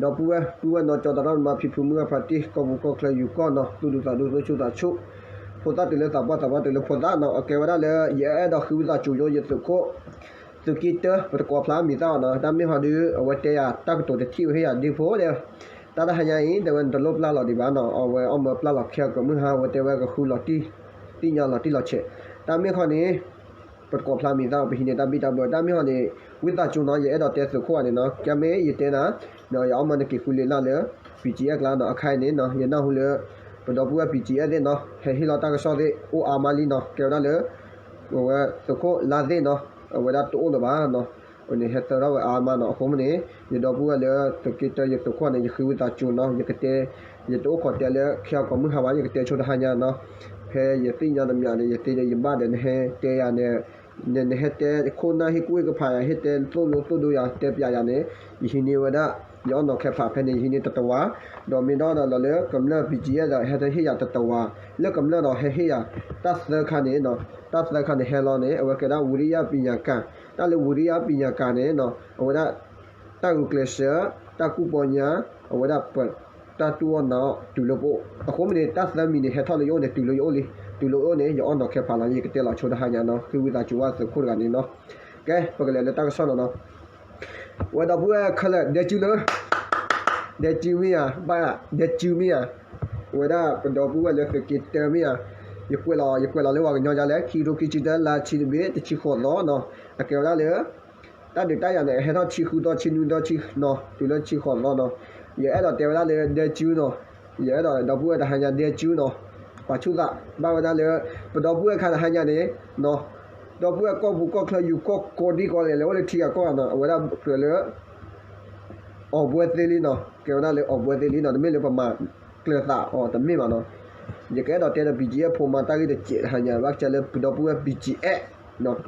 ဒီပုၢ်ဝဲၢ် ပုၢ်ဝဲၢ်နီၢ်ကၠီ တၢ်ရၢ်မၤ ဖံဖုမုၢ်ဂၢ်ဖါတံၢ် ကီၢ်ပူၤကီၢ်ချၢယူၤကီၢ်နီၤ သူၣ်ဒူသးဒူသူၣ်ဆူၣ်သးဆူၣ် ဖိသၣ်တုၤလၢသးပှၢ် သးပှၢ်တုၤလၢဖိသၣ်နီၤ အကဲဝဲဒၣ်လၢ ယအဲၣ်ဒိးဃ့ဝံသးစူၤညီယသုးခိၣ် သုးက့တၢ ပတကိးဖျါမံၤသၣ်အီၤနီၤ တၢ်မ့ၢ်ဟီဒု အဝဲတဲယၤတၢ်ကတိၤတထံၣ်ဝဲဟ့ၣ်ယၤဒ့ဖိဒီး တၢ်တဟါညါအံၤ တဲဝဲနတလိၣ်ပျၢ်လီၤဒံးဘၣ်နီၤ အဝဲအီၣ်မၢပျၢ်လီၤခဲအကီၢ်မုၢ်ဟါ အဝဲတဲဝဲကဃုလီၤတံၢ် သ့ၣ်ညါလီၤတံၢ်လီၤဆဲး တၢ်မ့ၢ်ခီန့ၣ် ပတကိးဖျါမံၤသၣ် ပဟံးန့ၢ်တၢ်ဘံၣ်တၢ်ဘၢ တၢ်မ့ၢ်ဟီန့ၣ် ဝံသးစူၤနီၤ ယအဲၣ်ဒိးတဲသုးခိၣ်ဂၤန့ၣ်နီၤ ကဲမ့ၢ်ယတဲနၤ ယအီၣ်မၢနက့ၤဃုလ့လၢ်လၢ ပံၣ်ကၠံၣ်အဲၣ်ကျါနီၤ အခါအံၤန့ၣ်နီၤ ယနၢ်ဟူလၢ ပဒီပုၢ်ဝဲၢ်ပံၣ်ကၠံၣ်အဲၣ်သ့ၣ်နီၤ ဟဲဟ့ၣ်လီၤတၢ်ကစီၣ်သ့ၣ် အိၣ်အါမးလံနီၤ ကဲဝဲဒၣ်လၢ အဝဲသုးခိၣ်လါသ့ၣ်နီၤ အဝဲဒၣ်တအိၣ်လၢၤဘၣ်နီၤ အန့ၣ်ဟဲသၢထီၣ်ဝဲအါမးနီၤ အဃိမ့ၢ်န့ၣ် ယဒီပုၢ်ဝဲၢ်လၢသုးက့တၢ ယသုးခိၣ်န့ၣ် ယဃ့ဝံသးစူၤနီၤ ယကတဲ ယတအိၣ်ခိးတဲလၢ ခဲအကီၢ်မုၢ်ဟါဘၣ် ယကတဲဆိတဟါညါနီၤ ဖဲယသ့ၣ်ညါတမံၤဒီး ယသ့ဒီးယဘၣ်ဒီး နဟဲတဲယၤန့ၣ် နဟဲတဲခိၣ်နၢ်ဟ့ၣ်ကူၣ်ဟ့ၣ်ကဖးယၤ ဟ့ၣ်တဲသိၣ်လိသိၣ်ဒိယၤ တဲပျးယၤန့ၣ် ယဟံးန့ၢ်ဝဲဒၣ် ယအီၣ်နီၤခဲဖးဖဲန့ၣ် ယဟံးန့ၢ်တတဝါ ဒီးမ့ၢ်ဒီးလီၤလၢကမျၢၢ် ပံၣ်ကၠံၣ်အဲၣ်ဒီး ဟဲတဟ့ၣ်ယၤတတဝါ လၢကမျၢၢ်ဒီးဟဲဟ့ၣ်ယၤ တၢ်သၢခါန့ၣ် တၢ်သၢခါန့ၣ်ဟဲလီၤန့ၣ် အဝဲကဲဒၣ် ဝံယပံၣ်ညၣ်ကၣ် တၢ်လၢ ဝံယပံၣ်ညၣ်ကၣ် န့ၣ် အဝဲဒၣ် တၢ်ဂုာ်ကျဲးစၢး တၢ်ကူၣ်ပီညါ အဝဲဒၣ်ပ တၢ်တူၢ်အီၣ်နၤအီၣ်တုၤလၢပအိၣ် အဃိမ့ၢ်န့ၣ် တၢ်သၢမံၤန့ၣ် ဟဲထီၣ်လၢယအိၣ်န့ၣ် တုၤလၢယအိၣ်လံ တုၤလၢယအိၣ်န့ၣ် ယအီၣ်နီၤခဲဖးလီၤ ယကတဲလီၤဆိတဟါညါနီၤ ဃ့ဝံသးစူၤဝဲသုးခိၣ်တဂၤန့ၣ်နီၤ ကဲ ပကလဲၤလၢတၢ်ကစီၣ်နီၤနီၤ ဝဲဒီပုၢ်ဝဲၢ်ခဲလၢာ် ဒဲကၠူလၢ ဒဲကၠူမ့ၢ်ဧါ ဘၣ်ဒဲကၠူမ့ၢ်ဧါ ဝဲဒၣ်ပဒီပုၢ်ဝဲၢ်လၢသုးက့တၢမ့ၢ်ဧါ ယကွဲးလီၤ ယကွဲးလီၤလၢပှၤကညီဒ်လဲၣ် ခံကထိခံဆံတၢ လါဆံတဘ့ၣ် တဆံဃိးသီနီၤ အကဲဝဲဒၣ်လၢ တၢ်ဒုးတၢ်ယၤန့ၣ် ဟဲထီၣ်ဆံဃုသီ ဆံနွံသီ ဆံနီၤ တုၤလၢဆံဃိးသီနီၤ ယအဲၣ်ဒိးတဲဝဲဒၣ်လၢဒဲကၠူနီၤ ယအဲၣ်ဒိးဒီပုၢ်ဝဲၢ်တဟါညါဒဲကၠူနီၤ ပာ်ဆူၣ်သး ဘၣ်ဝဲဒၣ်လၢ ပဒီပုၢ်ဝဲၢ်ခါတဟါညါန့ၣ် ဒီပုၢ်ဝဲၢ်ကီၢ်ပူၤကီၢ်ချၢယူၤကီၢ်ကိးဒံကိးဂၤဒဲး လဲၤအိၣ်လၢထံဂၤကီၢ်ဂၤနီၤ အဝဲဒၣ်ကြၢးလၢ အီၣ်ဘှဲသ့လံနီၤ ကဲဝဲဒၣ်လၢအီၣ်ဘှဲသ့လံနီၤ တမ့ၢ်လၢပမၤကျၢၤသးအီၤတမ့ၢ်ဘၣ်နီၤ ယကအဲၣ်ဒိးတဲဒီး ပံၣ်ကၠံၣ်အဲၣ်ဖိမၤတၢ်ဂ့ၢ်တစဲးတဟါညါ ဘၣ်ကစၢ်လၢပဒီပုၢ်ဝဲၢ် ပံၣ်ကၠံၣ်အဲၣ်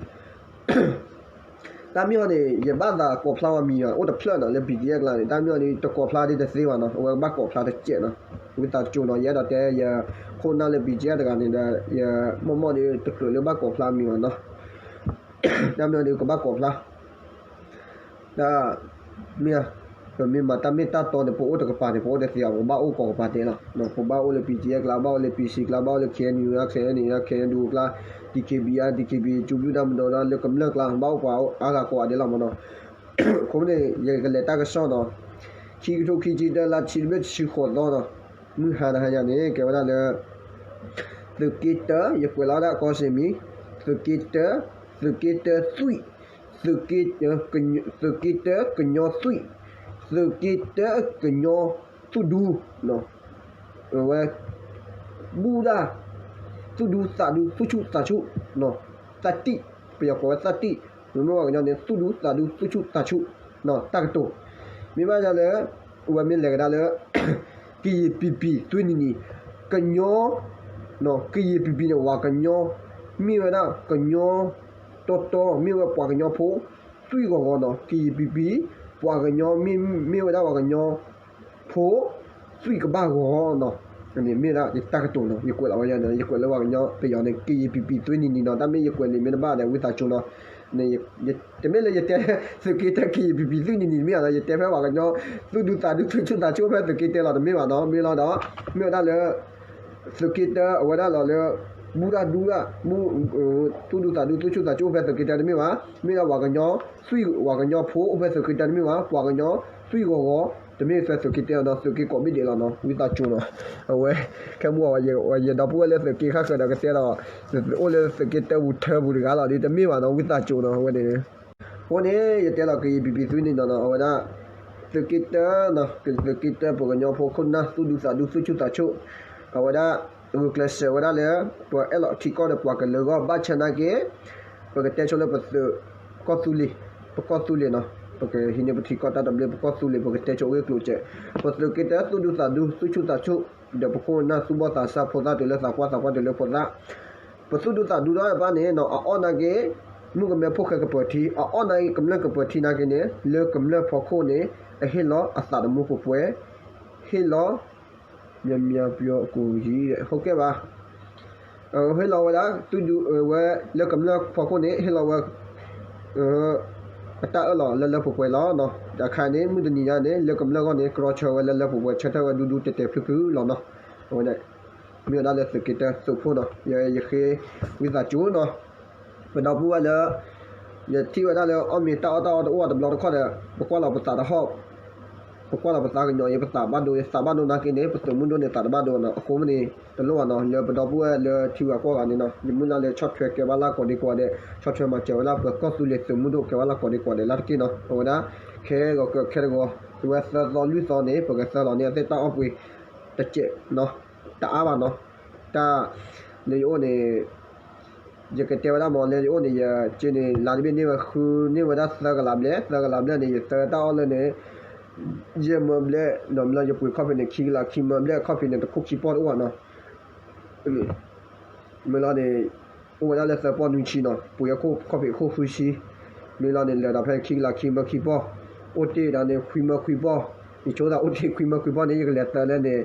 တၢ်မ့ၢ်အီၤန့ၣ် ယဘၣ်သးကိးဖျါဝဲမံၤအိၣ်တဖျၢၣ်နီၤ လၢ ပံၣ်ကၠံၣ်အဲၣ် ကျါန့ၣ် တၢ်မ့ၢ်အီၤန့ၣ် တကိးဖျါဒ်တသ့ဘၣ်နီၤ အဝဲကဘၣ်ကိးဖျါတစဲးနီၤ ဝံသးစူၤနီၤ ယအဲၣ်ဒိးတဲ ယခိၣ်နၢ်လၢ ပံၣ်ကၠံၣ်အဲၣ် တဂၤန့ၣ်ဒီး ယမိၢ်မိၢ်ဒီး တကြၢးလၢဘၣ်ကိးဖျါမံၤဘၣ်နီၤ တၢ်မ့ၢ်အီၤန့ၣ် ကဘၣ်ကိးဖျါ တၢ် မ့ၢ် ပမ့ၢ်မၤတၢ်မ့ၢ်တၢ်တီန့ၣ် ပအိၣ်တကပၤန့ၣ် ပအိၣ်တသ့ဘၣ် ပဘၣ်အိၣ်ကိးကပၤဒဲးလီၤ ပဘၣ်အိၣ်လၢ ပံၣ်ကၠံၣ်အဲၣ် ကျါ ဘၣ်အိၣ်လၢ ပံၣ်စံၣ် ကျါ ဘၣ်အိၣ်လၢ ခ့ၣ်အဲၣ်ယူၣ် ခ့ၣ်အဲၣ်ယူၣ် ခ့ၣ်အဲၣ်ယူၣ် ကျါ ဒံၣ်ခ့ၣ်ဘံၣ် ဒံၣ်ခ့ၣ်ဘံၣ် ကၠိဘျုၣ်တၢ်မၤဒီးလၢကမျၢၢ်ကျါ ဘၣ်အိၣ်ပှၤအါဂၤကိးဂၤဒဲးလီၤမနီၤ အဃိန့ၣ် ယကလဲၤတၢ်ကစီၣ်နီၤ ခံကထိခံဆံတၢ လါဆံတဘ့ၣ် တဆံဃိးသီနီၤ မုၢ်ဟါတဟါညါန့ၣ် ကဲဝဲဒၣ်လၢ သုးက့တၢ ယကွဲးလီၤဝဲဒၣ်ကီၢ်စ့ၣ်မံၤ သုးက့တၢ သုးက့တၢသွံၣ် သုးက့ သုးက့တၢကညီသွံၣ် သုးက့တၢကညီသူၣ်ဒူ ဝဲ ဘူၣ်ဒၣ် သူၣ်ဒူသးဒူ သူၣ်ဆူၣ်သးဆူၣ် သးတံၢ် ပယီၤကိးဝဲသးတံၢ် မ့မ့ၢ်ဝဲကညီန့ၣ် သူၣ်ဒူသးဒူ သူၣ်ဆူၣ်သးဆူၣ် တၢ်ကတိၤ မ့ၢ်ဘၣ်ယၤလၢ အဝဲမ့ၢ်လဲၤကဒါလၢ ကယံာ်ပံၤပံၤ သွံနံၤနံၤ ကညီ ကယံာ်ပံၤပံၤန့ၣ် ပှၤကညီ မ့ၢ်ဝဲဒၣ်ကညီ တီတီ မ့ၢ်ဝဲပှၤကညီဖိ သွံၣ်ဂီၤဂီၤနီၤ ကယံာ်ပံၤပံၤ ပှၤကညီ မ့ၢ်ဝဲဒၣ်ပှၤကညီဖိ သွံၣ်ကဘၣ်ဂီၤနီၤ န့ၣ်မ့ၢ်ဒၣ်ယတၢ်ကတိၤနီၤ ယကွဲးလီၤဝဲယၤန့ၣ် ယကွဲးလၢပှၤကညီပယီၤန့ၣ် ကယံာ်ပံၤပံၤ သွံနံၤနံၤနီၤ တၢ်မ့ၢ်ယကွဲးန့ၣ်မ့ၢ်တဘၣ်ဒီး ဝံသးစူၤနီၤ တမ့ၢ်လၢယတဲ သုးက့တၢ ကယံာ်ပံၤပံၤ သွံနံၤနံၤ တမ့ၢ်ဘၣ်နီၤ ယတဲဖဲပှၤကညီ သူၣ်ဒူသးဒူ သူၣ်ဆူၣ်သးဆူၣ်အိၣ်ဖဲသုးက့တၢလီၤ တမ့ၢ်ဘၣ်နီၤ မ့ၢ်လီၤဒီး မ့ၢ်ဝဲဒၣ်လၢ သုးက့တၢ အဝဲဒၣ်လီၤလၢ ဘူၣ်တၢ်ဒူတၢ် သူၣ်ဒူသးဒူ သူၣ်ဆူၣ်သးဆူၣ်အိၣ်ဖဲသုးက့တၢတမ့ၢ်ဘၣ် မ့ၢ်ဒၣ်ပှၤကညီ သွံၣ် ပှၤကညီဖိအိၣ်ဖဲသုးက့တၢတမ့ၢ်ဘၣ် ပှၤကညီ သွံၣ်ဂီၤဂီၤ တမ့ၢ်ဖဲသုးက့တၢနီၤ သုးက့ကိးဘ့ၣ်ဒဲးလီၤနီၤ ဝံသးစူၤနီၤ အဝဲ ခဲမုၢ်အဝဲ ယဒီပုၢ်ဝဲၢ်လၢသုးက့ခါဃၢၤဒီးကတဲဒီး အိၣ်လၢသုးက့တၢပူၤထၢပူၤတဂၤလီၤ ဒ်တမ့ၢ်ဘၣ်နီၤ ဝံသးစူၤနီၤ အဝဲန့ၣ် အဃိန့ၣ် ယတဲလီၤကယံာ်ပံၤပံၤ သွံနံၤနံၤနီၤ အဝဲဒၣ် သုးက့တၢနီၤ သုးက့တၢ ပှၤကညီဖိခိၣ်နၢ် သူၣ်ဒူသးဒူ သူၣ်ဆူၣ်သးဆူၣ် အဝဲဒၣ် ဂုာ်ကျဲးစၢးဝဲဒၣ်လၢ ပအဲၣ်လီၤထံကီၢ်ဒီးပှၤကလုာ်အဂီၢ် ဘၣ်ဆၣ်နာ်က့ ပကတဲဆိလၢပသုး ကီၢ်သူလ့ၤ ပကီၢ်သူလ့ၤနီၤ ပကဟံးန့ၢ်ပထံကီၢ်တၢ်တဘျ့ ပကီၢ်သူလ့ၤ ပကတဲဆိအဂ့ၢ်ကျိၤစဲး ပသုးက့တၢ သူၣ်ဒူသးဒူ သူၣ်ဆူၣ်သးဆူၣ် ဒီးပခိၣ်ပနၢ်သူၣ်ဘီၣ်သးစၢ် ဖိသၣ်တုၤလၢသးပှၢ် သးပှၢ်တုၤလၢဖိသၣ် ပသူၣ်ဒူသးဒူဒီးတဖၣ်န့ၣ်နီၤ အအီၣ်နာ်က့ မုၣ်ကမဲဖိၣ်ဃဲကပၢၤထံ အအီၣ်နာ်က့ ကမျၢၢ်ကပၢၤထံနာ်က့န့ၣ် လၢကမျၢၢ်ဖီခိၣ်န့ၣ် အဟ့ၣ်လီၤအသးသမူပှဲၤပှဲၤ ဟ့ၣ်လီၤ မၠၣ်မၠၣ်ပျီအကူၣ်ယံၤ ဟိကဲဘၣ် ဟ့ၣ်လီၤဝဲဒၣ် သူၣ်ဒူဝဲ လၢကမျၢၢ်ဖီခိၣ်န့ၣ် ဟ့ၣ်လီၤဝဲ အတၢ်အၢၣ်လီၤလၢလၢပှဲၤပှဲၤလီၤ တၢ်ခါန့ၣ် မုၢ်တနံၤညါန့ၣ် လၢကမျၢၢ်ဂီၢ်န့ၣ် ကြီဆၢဝဲလၢလၢပှဲၤပှဲၤ ဆၢထၢၣ်ဝဲဒူဒူတဲာ်တဲာ်ဖျုဖျုလီၤနီၤ. အဝဲဒၣ် မ့ၢ်ဝဲဒၣ်လၢသုးက့တၢသုးဖိနီၤ, ယဃ့ဝံသးစူၤနီၤ, ပဒီပုၢ်ဝဲၢ်လၢ ယထံၣ်ဝဲဒၣ်လၢအီၣ်မ့ၤတၢ်အီၣ်တၢ်အီတအိၣ်တဘျီတခီၣ်ဒီး ပကွၢ်လီၤပသးတဟီၣ်, ပကွၢ်လီၤပသးကညီၤအံၤ ပသးဘၣ်ဒိ ယသးဘၣ်ဒိနာ်က့န့ၣ် ပသုးမုၢ်ဒိၣ်န့ၣ်သးတဘၣ်ဒိနီၤ. အဃိမ့ၢ်န့ၣ် တလိၣ်ဘၣ်နီၤ, လၢပဒီပုၢ်ဝဲၢ်လၢထံဂၤကီၢ်ဂၤန့ၣ်နီၤ, ယမုၢ်လၢ်လၢဆီၣ်ထွဲကဲဘၣ်လၢကိးဒံကိးဂၤဒဲး, ဆီၣ်ထွဲမၤစၢၤဝဲဒၣ်ပကီၢ်သူလ့ၤသုးမုၢ်ဒိၣ် ကဲဘၣ်လၢကိးဒံကိးဂၤဒဲးလၢတက့ၢ်နီၤ. အဝဲဒၣ် ခဲဂီၤကခဲတဂီၤ ဝဲသၢသီလွံၢ်သီန့ၣ် ပကသၢလီၤန့ၢ်အသ့ၣ်တၢ်အီၣ်ပှ့ၤတစဲးနီၤ, တအါဘၣ်နီၤ. တၢ်လၢယအိၣ်န့ၣ် ယကတဲဝဲဒၣ်မ့ၢ်လၢယအိၣ်န့ၣ် ယက့န့ၣ် လါတဘ့ၣ်န့ၢ်ဝဲဃုန့ၢ်ဝဲဒၣ်သၢကလးဘျဲၣ်, သၢကလးဘျဲၣ်န့ၣ် ယသၢတၢ်အီၣ်လၢန့ၣ် ယဲၢ်မၢဘျဲၣ်နီၤ, မ့ၢ်လၢယပှ့ၤခီၣ်ဖံးန့ၣ် ခံကလး ခံမၢဘျဲၣ် ခီၣ်ဖံးန့ၣ် တခိၣ်ခံပီၢ်တအိၣ်ဘၣ်နီၤ. မ့ၢ်လီၤန့ၣ် အိၣ်ဝဲဒၣ်လၢသၢပီၢ်နွံဆံနီၤ, ပှ့ၤအခိၣ်ခီၣ်ဖံးခိၣ်ဃုဆံ, မ့ၢ်လီၤန့ၣ် လဲၤဒီးဖဲခံကလးခံမၢခံပီၢ်, အိၣ်တ့ၢ်ဒီးန့ၣ် ခွံမၢခွံပီၢ်, ယဆိသးအိၣ်တ့ၢ်ခွံမၢခွံပီၢ်န့ၣ် ယကလဲၤသၢလၢန့ၣ်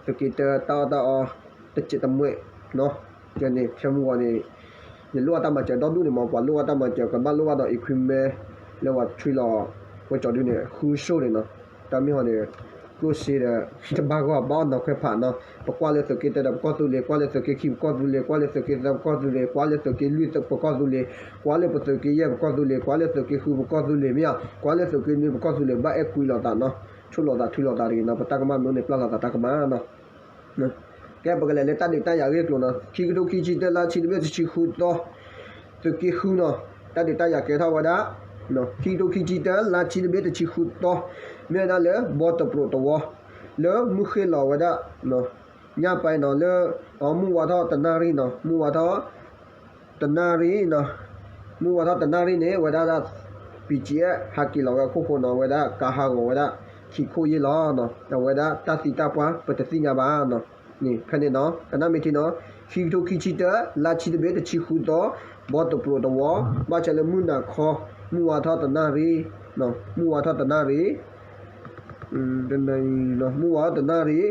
သုးက့တၢတၢ်အီၣ်တၢ်အီ တစဲးတမှဲၣ်နီၤ. ယန့ၣ် ဖဲမုၢ်ဂီၤန့ၣ် ယလိၣ်ဘၣ်တၢ်မၤစၢၤဒီဒူၣ်န့ၣ်မ့ၢ် ပှၤလိၣ်ဘၣ်တၢ်မၤစၢၤ ကဘၣ်လိၣ်ဘၣ်ဒီး equipment လၢပှၤဆွံလီၤ ဝဲကၠီၤဒုန့ၣ် ဃုဆိၣ်န့ၣ်နီၤ. တၢ်မ့ၢ်ဟီန့ၣ် ကျိၣ်စ့ဒီး တဘၣ်ဂီၢ်ဘၣ်အီၣ်နီၤခွဲးဖးနီၤ. ပကွၢ်လၢသုးက့တၢဒီးပကီၢ်သူလ့ၤ, ကွၢ်လၢသုးက့ခံပကီၢ်သူလ့ၤ, ကွၢ်လၢသုးက့သၢပကီၢ်သူလ့ၤ, ကွၢ်လၢသုးက့လွံၢ်ပကီၢ်သူလ့ၤ, ကွၢ်လၢပသုးက့ယဲၢ်ပကီၢ်သူလ့ၤ, ကွၢ်လၢသုးက့ဃုပကီၢ်သူလ့ၤမ့ၢ်ဧါ, ကွၢ်လၢသုးက့နွံပကီၢ်သူလ့ၤ ဘၣ်အဲၣ်ကွံလိာ်သးနီၤ, ဆိၣ်လိာ်သးထုးလိာ်သးတဂ့ၤနီၤ. ပတၢ်ကမၣ်မ့ၢ်အိၣ်န့ၣ် ပျၢ်လိာ်သးတၢ်ကမၣ်နီၤ. ကဲ ပကလဲၤလၢတၢ်ဒုးတၢ်ယၤအဂ့ၢ်အကျိၤနီၤ. ခံကထိခံဆံတၢ လါဆံတဘ့ၣ်တဆံဃုသီ, သုးက့ဃုနီၤ, တၢ်ဒုးတၢ်ယၤကဲထီၣ်ဝဲဒၣ် ခံကထိခံဆံတၢ လါဆံတဘ့ၣ်တဆံဃုသီ, မ့ၢ်ဝဲဒၣ်လၢဘီတပျိးတဝီ လၢမုၢ်ဃ့ၢ်လီၤဝဲဒၣ် ညၣ်ပဲနီၤ လၢ အမုၢ်ဝါထီၣ်တနၣ်ရံၣ်နီၤ, မုၢ်ဝါထီၣ် တနၣ်ရံၣ်နီၤ, မုၢ်ဝါထီၣ်တနၣ်ရံၣ်န့ၣ် ဝဲဒၣ် ဘံၣ်ကၠံအဲၣ် ဟးက့ၤလီၤဝဲအခိၣ်ဃိနီၤ, ဝဲဒၣ်ကါဟးဂီၤဝဲဒၣ် ခံခိၣ်ယ့ၢ်လီၤနီၤ. အဝဲဒၣ်တၢ်သံတၢ်ပှၢ် ပတသ့ၣ်ညါဘၣ်နီၤ. န့ၣ် ဖဲန့ၣ်နီၤ ကနၣ်မ့ၢ်ထံနီၤ, ခံကထိခံဆံတၢ လါဆံတဘ့ၣ်တဆံဃုသီ, ဘီတပျိးတဝီ, ဘၣ်ဆၣ်လၢမုၢ်နၤခီ, မုၢ်ဝါထီၣ်တနၣ်ရံၣ်, မုၢ်ဝါထီၣ်တနၣ်ရံၣ် တနၣ်ရံၣ်နီၤ, မုၢ်ဝါထီၣ်တနၣ်ရံ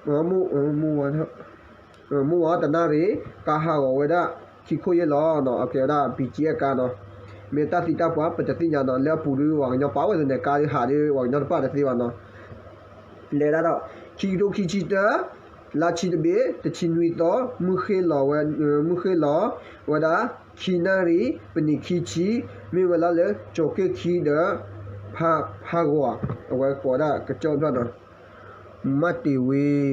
ၣ်, မုၢ်ဝါထီၣ် မုၢ်ဝါထီၣ်တနၣ်ရံၣ် ကါဟးဂီၤဝဲဒၣ် ခံခိၣ်ယ့ၢ်လီၤနီၤ. အကဲဝဲဒၣ် ဘံၣ်ကၠံအဲၣ် ကါနီၤ. မ့ၢ်တၢ်သံတၢ်ပှၢ် ပတသ့ၣ်ညါနီၤ, လၢအပူၤဒု ပှၤကညီပာ်ဝဲသ့ၣ်န့ၣ် ကါဒုးဟးဒုး ပှၤကညီတပာ်တသ့ဘၣ်နီၤ. လဲၤဒၣ်ဒီး ခံကထိခံဆံတၢ လါဆံတဘ့ၣ် တဆံနွံသီ, မုၢ်ဃ့ၢ်လီၤဝဲ, မုၢ်ဃ့ၢ်လီၤဝဲဒၣ် ခံနၣ်ရံၣ် ပနံးခံဆံ, မ့ၢ်ဝဲလီၤလၢ ကၠီၤက့ၣ်ခံဒီး ဖးဂီၤ, အဝဲကိးဝဲဒၣ်ကစၢၢ်ဖျၢၣ်နီၤ. မၢ်တ့ၢ်ဝ့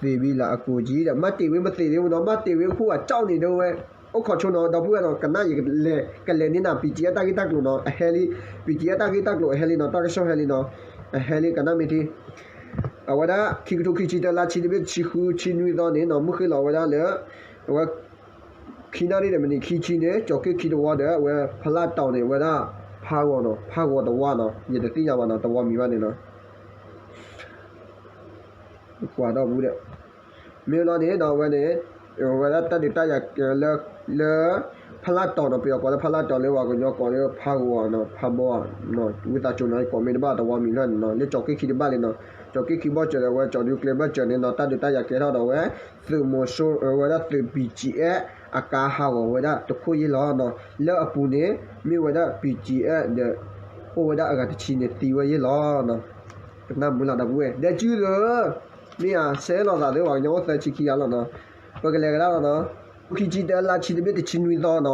သ့ၣ်ဘံလးအကိးကံဒီး မၢ်တ့ၢ်ဝ့မ့ၢ်သ့ၣ်ဒ်ဝဲနီၤ, မၢ်တ့ၢ်ဝ့အခိၣ်အကၠီၣ်န့ၣ်ဒ်ဝဲ, အိၣ်ခိးဆိနီၤ ဒီပုၢ်ဝဲၢ်နီၤ, ကနၣ်ယကလဲၤ ကလဲၤန့ၢ်နၤ ဘံၣ်ကၠံအဲၣ် တၢ်ဂ့ၢ်တၢ်ကျိၤနီၤ, အဟဲလံ, ဘံၣ်ကၠံအဲၣ် တၢ်ဂ့ၢ်တၢ်ကျိၤအဟဲလံနီၤ, တၢ်ကစီၣ်ဟဲလံနီၤ, အဟဲလံ ကနၣ်မ့ၢ်ထံ အဝဲဒၣ် ခံကထိခံဆံတၢ လါဆံတဘ့ၣ် တဆံဃု ဆံနွံသီန့ၣ်နီၤ, မုၢ်ဃ့ၢ်လီၤဝဲဒၣ်လၢ အဝဲ ခံနၣ်ရံၣ်ဒီးမံးနံးခံဆံန့ၣ် ကၠီၤက့ၣ်ခံတဝီဒီး အဝဲဖလၢ်တီၤန့ၣ် အဝဲဒၣ်ဖးဂီၤနီၤ, ဖးဂီၤတဝီနီၤ, ယတသ့ၣ်ညါဘၣ်နီၤ, တဝီမံၤဘၣ်န့ၣ်နီၤ, ကွၢ်ဒီးဘူးဒီး မ့ၢ်လီၤန့ၣ်နီၤ, အဝဲန့ၣ် အဝဲဒၣ်တၢ်ဒုးတၢ်ယၤလၢ လၢ ဖလၢ်တီၤနီၤ, ပယီၤကိးလၢဖလၢ်တီၤ လၢပှၤကညီကိးလၢဖးဂီၤနီၤ, ဖးဘီနီၤ, ဝံသးစူၤနီၤ ကိးမ့ၢ်တဘၣ်တဝီမံၤလီၤန့ၣ်နီၤ, လၢကၠီၤက့ၣ်ခံတဘၣ်လံနီၤ, ကၠီၤက့ၣ်ခံဘီၣ်စၢၤဒီး အဝဲကၠီၤဒုကျဲဘၣ်စၢၤန့ၣ်နီၤ, တၢ်ဒုးတၢ်ယၤကဲထီၣ်ဒီးဝဲ သုးမီၤစိ အဝဲဒၣ်သုး ဘံၣ်ကၠံအဲၣ် အကါဟးဂီၤဝဲဒၣ်တခိၣ်ယ့ၢ်လီၤနီၤ, လၢအပူၤန့ၣ် မ့ၢ်ဝဲဒၣ် ဘံၣ်ကၠံအဲၣ်ဒီး အိၣ်ဝဲဒၣ်အဂၤတဆံန့ၣ်သံဝဲယ့ၢ်လီၤနီၤ, ကနၣ်မုာ်လီၤဒီပုၢ်ဝဲၢ်, ဒဲကုၢ်ဧၢ, မ့ၢ်ဧါဆဲးလိာ်သးသ့ ပှၤကညီအိၣ်သၢဆံခံဂၤလီၤနီၤ, ပကလဲၤကဒါလီၤနီၤ, ခံဆံတၢ လါဆံတဘ့ၣ် တဆံနွံသီနီၤ,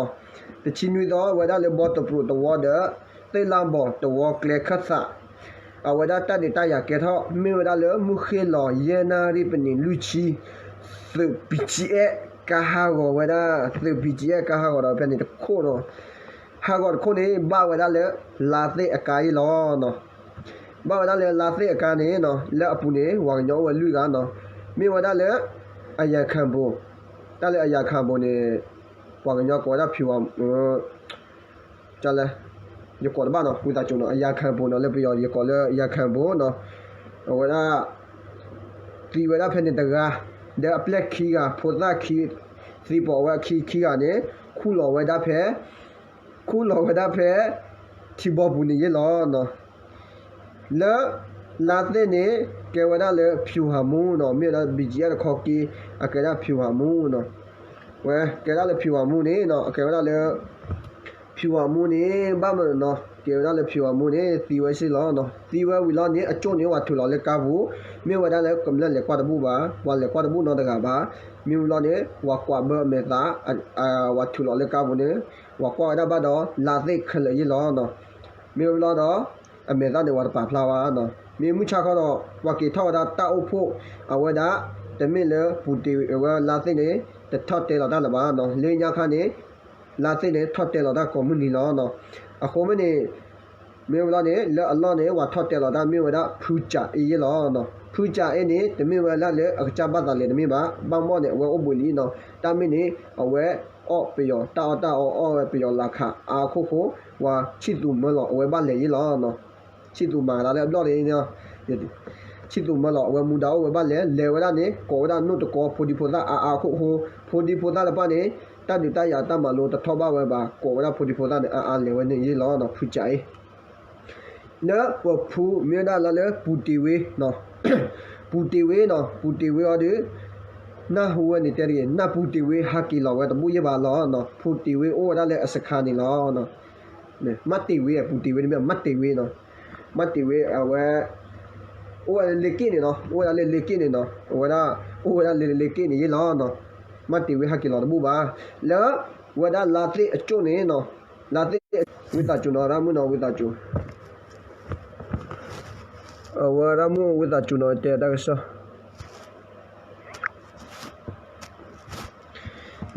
တဆံနွံသီ အဝဲဒၣ်လၢဘီတပျိၤတဝီဒီး သ့ၣ်လါဘီၣ်တဝီကျဲခၢၣ်သး အဝဲဒၣ်တၢ်ဒုးတၢ်ယၤကဲထီၣ် မ့ၢ်ဝဲဒၣ်လၢမုၢ်ဃ့ၢ်လီၤယဲၢ်နၣ်ရံၣ်ပနံးလွံၢ်ဆံ, သုး ဘံၣ်ကၠံအဲၣ် ကါဟးဂီၤဝဲဒၣ်, သုး ဘံၣ်ကၠံအဲၣ် ကါဟးဂီၤဒီးဖဲန့ၣ်တခိၣ်နီၤ, ဟးဂီၤတခိၣ်န့ၣ် ဘၣ်ဝဲဒၣ်လၢ လါသ့ၣ်အကါယ့ၢ်လီၤနီၤ, ဘၣ်ဝဲဒၣ်လၢလါသ့ၣ်အကါန့ၣ်နီၤ, လၢအပူၤန့ၣ် ပှၤကညီအိၣ်ဝဲလွံၢ်ဂၤနီၤ, မ့ၢ်ဝဲဒၣ်လၢ အယၤခၢၣ်ဘိၣ်, တၢ်လၢအယၤခၢၣ်ဘိၣ်န့ၣ် ပှၤကညီကိးဝဲဒၣ်ဖံးဝၤ ကလဲၣ်, ယကိးတဘၣ်နီၤ ဝံသးစူၤနီၤ, အယၤခၢၣ်ဘိၣ်နီၤ, လၢပယီၤယကိးလၢယၤခၢၣ်ဘိၣ်နီၤ, အဝဲဒၣ် သံဝဲဒၣ်ဖဲန့ၣ်တဂၤ, ဒီးအပျဲၢ်ခံဂၤ ဖိသၣ်ခံ, သံပိာ်ဝဲအခံခံဂၤန့ၣ် ခူၣ်လီၤဝဲဒၣ်ဖဲ, ခူၣ်လီၤဝဲဒၣ်ဖဲ ထံဘီပူၤန့ၣ်ယ့ၢ်လီၤနီၤ. လၢ လါသ့ၣ်န့ၣ် ကဲဝဲဒၣ်လၢ ဖၠူၤဟးမူနီၤ, မ့ၢ်ဝဲဒၣ် ဘံၣ်ကၠံအဲၣ် တခီက့ၤ အကဲဒၣ်ဖၠူၤဟးမူနီၤ. ဝဲကဲဒၣ်လၢဖၠူၤဟးမူန့ၣ်နီၤ, အကဲဝဲဒၣ်လၢ ဖၠူၤဟးမူန့ၣ် ဘၣ်မနုၤနီၤ, ကဲဝဲဒၣ်လၢဖံဝၤမူန့ၣ် သံဝဲစ့ၢ်လီၤနီၤ. သံဝဲဝံၤလီၤန့ၣ် အကၠိၣ်န့ၣ် ဝၤထုးလီၤလၢကါပူၤ, မ့ၢ်ဝဲဒၣ်လၢကမျၢၢ်လဲၤကွၢ်တဘူၣ်ဘၣ်, ပှၤလဲၤကွၢ်တဘူၣ်နီတဂၤဘၣ်. မ့ၢ်ဝံၤလီၤန့ၣ် ဝၤကွၢ်ဘၢအမဲာ်သး, ဝၤထုးလီၤလၢကါပူၤန့ၣ် ဝၤကွၢ်ဝဲဒၣ်ဘၣ်ဒီး လါသ့ၣ်ခဲလၢာ်ယ့ၢ်လီၤနီၤ. မ့ၢ်ဝံၤလီၤဒီး အမဲာ်သၣ်န့ၣ် ဝၤတပာ်ဖျါဘၣ်နီၤ. မ့ၢ်မုၢ်ဆါခီဒီး ပှၤက့ၤထီၣ်ဝဲဒၣ်တၢ်အိၣ်ဖှိၣ် အဝဲဒၣ် တမ့ၢ်လၢပူၤတ့ၤဝဲလါသ့ၣ်န့ၣ် တထီၣ်တဲလီၤတၢ်လၢၤဘၣ်နီၤ. လၢညါခါန့ၣ် လါသ့ၣ်န့ၣ် ထီၣ်တဲလီၤတၢ်ကိးမုၢ်နံၤလီၤနီၤ. အဃိမ့ၢ်န့ၣ် မ့ၢ်ဝံၤလီၤန့ၣ် လၢအလီၢ်န့ၣ် ဝၤထီၣ်တဲလီၤတၢ်မ့ၢ်ဝဲဒၣ် ဖုကၠးအ့ယ့ၢ်လီၤနီၤ. ဖုကၠးအ့န့ၣ် တမ့ၢ်ဝဲဒၣ်လၢအကစၢ်ဘၣ်သးလဲၤတမ့ၢ်ဘၣ်. ဘၣ်မီၢ်န့ၣ် အဝဲအိၣ်ဘှံးလံနီၤ. တၢ်မ့ၢ်န့ၣ် အဝဲအီၣ်ပယီၤတၢ်အီၣ်တၢ်အီ အီၣ်ဝဲပယီၤလၤခးအါအခိၣ်ဃိ ဝၤဆံၣ်သူးမၢလီၤ အဝဲဘၣ်လဲၤယ့ၢ်လီၤနီၤ. ဆံၣ်သူးမၤကဒါလၢအဘျီၣ်န့ၣ် ဆံၣ်သူးမၢလီၤ အဝဲမူဒါအိၣ်ဝဲဘၣ်လဲၤ လဲၤဝဲဒၣ်န့ၣ် ကိးဝဲဒၣ်နိၣ်တကီ ဖိဒံဖိသၣ်အါအါအခိၣ်ဃိ, ဖိဒံဖိသၣ်တဖၣ်န့ၣ် တၢ်ဒုးတၢ်ယၤတၢ်မၤလိတထီၣ်ဘၣ်ဝဲဘၣ် ကိးဝဲဒၣ်ဖိဒံဖိသၣ်န့ၣ် အါအါလဲၤဝဲန့ၣ်ယ့ၢ်လီၤနီၤ ဖုကၠးအ့ လၢပဖုမ့ၢ်ဝဲဒၣ်လၢလၢပူၤတ့ၤဝ့နီၤ, ပူၤတ့ၤဝ့နီၤ, ပူၤတ့ၤဝ့အီၤဒီး နၢ်ဟူဝဲန့ၣ်တဲတဂ့ၤ, နၢ်ပူၤတ့ၤဝ့ဟးက့ၤလီၤဝဲတဘူၣ်ယဲၢ်ဘၣ်လီၤနီၤ, ပူၤတ့ၤဝ့အိၣ်ဝဲဒၣ်လၢအစခါန့ၣ်လီၤ. မၣ်တ့ၤဝ့ ပူၤတ့ၤဝ့တမ့ၢ် မၣ်တ့ၤဝ့နီၤ, မၣ်တ့ၤဝ့အဝဲ အိၣ်ဝဲဒၣ်လၢလ့က့ၣ်န့ၣ်နီၤ, အိၣ်ဝဲဒၣ်လၢလ့က့ၣ်န့ၣ်နီၤ, အဝဲဒၣ် အိၣ်ဝဲဒၣ်လၢလ့က့ၣ်န့ၣ်ယ့ၢ်လီၤနီၤ, မၣ်တ့ၤဝ့ဟးက့ၤလီၤတဘူၣ်ဘၣ်, လၢ ဝဲဒၣ်လါသ့ၣ်အကၠိၣ်န့ၣ်နီၤ, လါသ့ၣ် ဝံသးစူၤနီၤ ရၣ်မုၣ်နီၤ ဝံသးစူၤ, အဝဲရၣ်မုၣ်ဝံသးစူၤနီၤ တဲတၢ်ကစီၣ်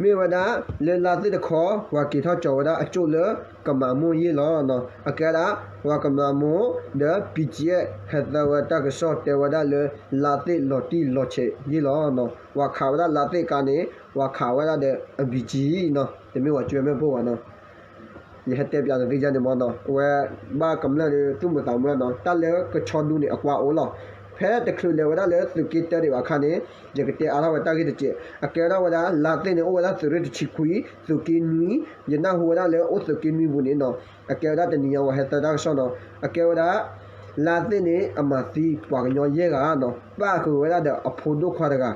မ့ၢ်ဝဲဒၣ် လၢလါသ့ၣ်တခီ ပှၤက့ၤထီၣ်ကၠီၤဝဲဒၣ်အကၠိၣ်လၢကမၤမိၢ်ယ့ၢ်လီၤနီၤ, အကဲဒၣ် ပှၤကမၤမိၢ် ဒီး BGF ဟဲသၢဝဲတၢ်ကစီၣ်တဲဝဲဒၣ်လၢ လါသ့ၣ်လီၤတံၢ်လီၤဆဲးယ့ၢ်လီၤနီၤ, ပှၤခးဝဲဒၣ်လါသ့ၣ်ကါန့ၣ် ပှၤခးဝဲဒၣ်ဒီးအ BGF နီၤ, တမ့ၢ်ပှၤကၠိၣ်မဲာ်ဘိၣ်ဘၣ်နီၤ ယဟဲတဲပၠးနသုယါန့ၣ်မ့ၢ်နီၤ, အဝဲဘၣ်ကမျၢၢ်ဒီး သူၣ်မုာ်သးမုာ်နီၤ, တၢ်လၢကဆီဒူန့ၣ် အကွၢ်အိၣ်လီၤ, ဖဲတချုးလဲၤဝဲဒၣ်လၢသုးက့တၢဒံးဘၣ်အခါန့ၣ် ယကတဲအါထီၣ်ဝဲတၢ်ဂ့ၢ်တစဲး, အကဲဝဲဒၣ်ဝဲဒၣ် လါသ့ၣ်န့ၣ် အိၣ်ဝဲဒၣ်သုးရ့ၣ်တဆံခွံ, သုးက့နွံ, ယနၢ်ဟူဝဲဒၣ်လၢအိၣ်သုးက့နွံပူၤန့ၣ်နီၤ, အကဲဝဲဒၣ်တနံၤညါဝဲဟဲသၢတၢ်ကစီၣ်နီၤ, အကဲဝဲဒၣ် လါသ့ၣ်န့ၣ် အမၤသံပှၤကညီယဲၢ်ဂၤနီၤ, ပၣ်ဃုာ်ဝဲဒၣ်ဒီးအဖိဒိၣ်ခွါတဂၤ,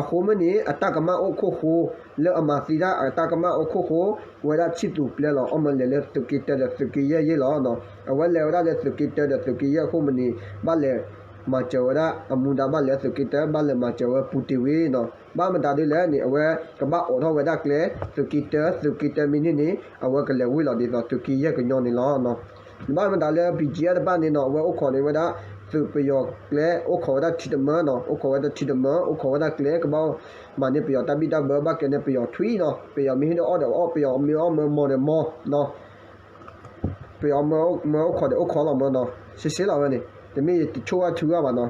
အဃိမ့ၢ်န့ၣ် အတၢ်ကမၣ်အိၣ်ခိၣ်ဃိ, လၢအမၤသံတၢ်အတၢ်ကမၣ်အိၣ်ခိၣ်ဃိ, ဝဲဒၣ်ဆံၣ်သူးပျဲလီၤ အီၣ်မၢလဲၤလၢသုးက့တၢဒီးသုးက့ယဲၢ်ယ့ၢ်လီၤနီၤ, အဝဲလဲၤဝဲဒၣ်လၢသုးက့တၢဒီးသုးက့ယဲၢ်အဃိမ့ၢ်န့ၣ် ဘၣ်လဲၤမၤစၢၤဝဲဒၣ် အမူဒါဘၣ်လဲၤသုးက့တၢ ဘၣ်လဲၤမၤစၢၤဝဲပူၤတ့ၤဝ့နီၤ, ဘၣ်မတၤဒ်လဲၣ်န့ၣ် အဝဲကဘၣ်အိးထီၣ်ဝဲဒၣ်ကျဲ သုးက့တၢ သုးက့တၢမ့ၢ်န့ၢ်န့ၣ် အဝဲကလဲၤဝ့ၢ်လီၤဒ်သိးသုးက့ယဲၢ်ကညီန့ၣ်လီၤ. ဘၣ်မတၤလၢ BGF တဖၣ်န့ၣ်နီၤ အဝဲအိၣ်ခိးန့ၢ်ဝဲဒၣ် သုးပယီၤကျဲ အိၣ်ခိးဝဲဒၣ်ထံတမၢနီၤ, အိၣ်ခိးဝဲဒၣ်ထံတမၢ အိၣ်ခိးဝဲဒၣ်ကျဲ ကဘၣ်မၤန့ၢ်ပယီၤတၢ်ဘံၣ်တၢ်ဘၢ ဘၣ်ကဲန့ၢ်ပယီၤထွံၣ်နီၤ, ပယီၤမ့ၢ်ဟ့ၣ်ဒုးအီၣ်ဒီးအီၣ် ပယီၤမ့ၢ်အီၣ်မၢမီၢ်ဒီးမီၢ်နီၤ, ပယီၤမၢအိၣ်ခိးဒီးအိၣ်ခိးလီၤမၢနီၤ, စ့စ့လီၤဝဲန့ၣ် တမ့ၢ်ယတဆိၣ်ဘၣ်ထုဂၢ်ဘၣ်နီၤ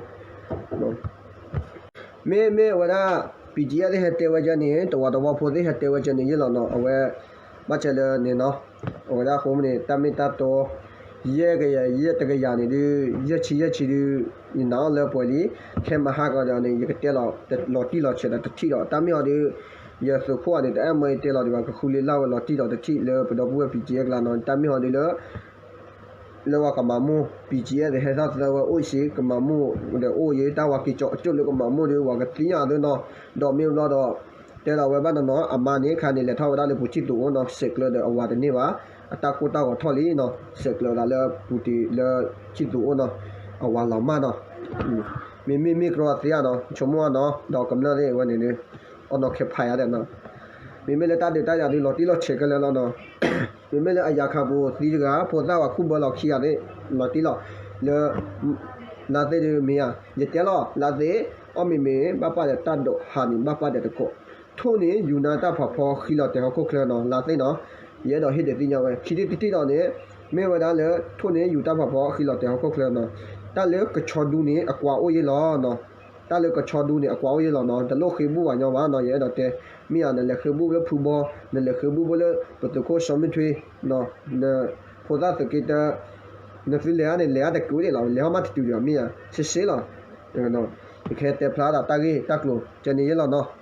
မ့မ့ၢ်ဝဲဒၣ် BGF သ့ၣ်ဟဲတဲဝဲကဲန့ၣ် တဝီတဝီဖိသ့ၣ်ဟဲတဲဝဲကဲန့ၣ်ယ့ၢ်လီၤနီၤ, အဝဲ ဘၣ်ဆၣ်လၢန့ၣ်နီၤ, အဝဲဒၣ်အဃိမ့ၢ်န့ၣ် တၢ်မ့ၢ်တၢ်တီ ယဲၢ်ကယၤ ယဲၢ်တကယၤန့ၣ်ဒုး ယဲၢ်ဆံယဲၢ်ဆံဒုး ယနာ်အီၤလၢပှဲၤလံ, ခဲမဟါကဒီးန့ၣ် ယကတဲလီၤ လီၤတံၢ်လီၤဆဲးဒီးတထံၣ်ဒီး တၢ်မ့ၢ်ဟီဒုး ယသုးခိၣ်အံၤန့ၣ် တအဲၣ်မၢယတဲလီၤဒံးဘၣ် ကဃုလ့လၢ်ဝဲလီၤတံၢ်ဒီးတထံၣ်လၢပဒီပုၢ်ဝဲၢ် BGF ကျါနီၤ, တၢ်မ့ၢ်ဟီဒုးလၢ လၢဝၤကမၤမိၢ် BGF ဒီးဟဲထီၣ်သၢဝဲအိၣ်စ့ၢ် ကမၤမိၢ်ဒီးအိၣ်ယံၤ တၢ်ဝၤက့ၤကၠီအကၠိၣ်လၢကမၤမိၢ်ဒီး ဝၤကသ့ၣ်ညါသ့နီၤ, ဒီးမ့ၢ်ဘျီဒီး တဲလီၤဝဲဘၣ်နီၤနီၤ အမါန့ၣ်ခါန့ၣ် လဲၤထီၣ်ဝဲဒၣ်လၢပူၤဆံၣ်သူးအိၣ်နီၤ, ဆဲးကျၢဒီးအဝၤတန့ၢ်ဘၣ်, အတၢ်ကိၢ်တၢ်ဂီၤထီၣ်လံနီၤ, ဆဲးကျၢဒၣ်လၢပူၤတ့ၤလၢဆံၣ်သူးအိၣ်နီၤ, အဝၤလီၤမၢ်နီၤ, မ့မ့ၢ်မ့ၢ်ကရီသ့ဧါနီၤ, ဆိကမိၣ်ဧါနီၤ, ဒီးကမျၢၢ်သ့ၣ်ဝဲန့ၣ် အီၣ်နီၣ်ခဲဖးယါဒီးနီၤ, မ့မ့ၢ်လၢတၢ်ဒုးတၢ်ယၤဒုးလီၤတံၢ်လီၤဆဲးကလဲာ်လီၤနီၤ, မ့မ့ၢ်လၢအယၤခးပူၤသံတဂၤ ဖိသၣ်ဝၤခူၣ်ဘၢလီၤခံဂၤသ့ၣ် လီၤတံၢ်လီၤ, လၢ လါသ့ၣ်ဒုးမ့ၢ်ဧါ, ယတဲလီၤ လါသ့ၣ်, အီၣ်မ့ၢ်မ့ၢ် ဘၣ်ပာ်ဒီးတၢ်ဒိးဟးန့ၣ် ဘၣ်ပာ်ဒီးတကိး, ထိၣ်န့ၣ် ယူၤနၤတၢ်ဖးဖီဃံလီၤတဲာ်ဟီၣ်ခိၣ်ချၢနီၤ, လါသ့ၣ်နီၤ, ယအဲၣ်ဒိးဟ့ၣ်ဒုးသ့ၣ်ညါဝဲ ခံထံၣ်တထံၣ်ဒီးန့ၣ်, မ့ၢ်ဝဲဒၣ်လၢ ထိၣ်န့ၣ် ယူၤတၢ်ဖးဖီဃံလီၤတဲာ်ဟီၣ်ခိၣ်ချၢနီၤ, တၢ်လၢကဆီဒူန့ၣ် အကွၢ်အိၣ်ယ့ၢ်လီၤနီၤ, တၢ်လၢကဆီဒူန့ၣ် အကွၢ်အိၣ်ယ့ၢ်လီၤနီၤ, တလိၣ်ဃ့ဘူၣ်ဘၣ်ညီဘၣ်နီၤ, ယအဲၣ်ဒိးတဲ, မ့ၢ်ဧါ နလဲၤဃ့ဘူၣ်လၢဖုဘီ, နလဲၤဃ့ဘူၣ်ဘၣ်လၢ ပသုးခိၣ်စီမ့ၢ်ထွ့, နဖိသၣ်သုးက့တၢ, နသုလဲၤဧါန့ၣ် လဲၤဧါတက့ၤဝဲဒၣ်လီၤ, လဲၤဟီၣ်မးတတုၤဒံးဘၣ် မ့ၢ်ဧါ, စ့စ့လီၤ, ယကဟဲတဲဖျါဒၣ်တၢ်ဂ့ၢ်တၢ်ကျိၤ ကဲန့ၣ်ယ့ၢ်လီၤနီၤ.